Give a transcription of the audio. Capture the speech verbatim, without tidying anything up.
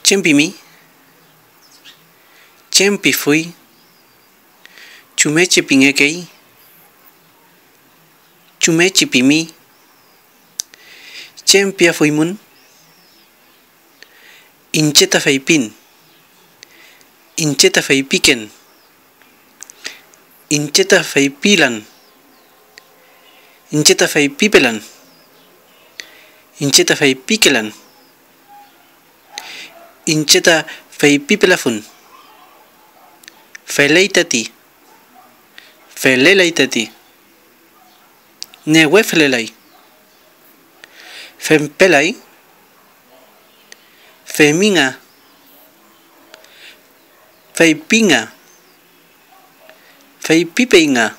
¿Chem pimi? ¿Chem pifuy? ¿Chumechi pingekey? ¿Chumechi pimi? ¿Chem piafuymün? Iñche ta feypin, iñche ta feypiken, iñche ta feypilan, iñche ta feypipelan, iñche ta feypikelan, iñche ta feypipelafun. Feley tati, felelay tati, newe felelay. Fempelay, feminga, feypinga, feypipeynga,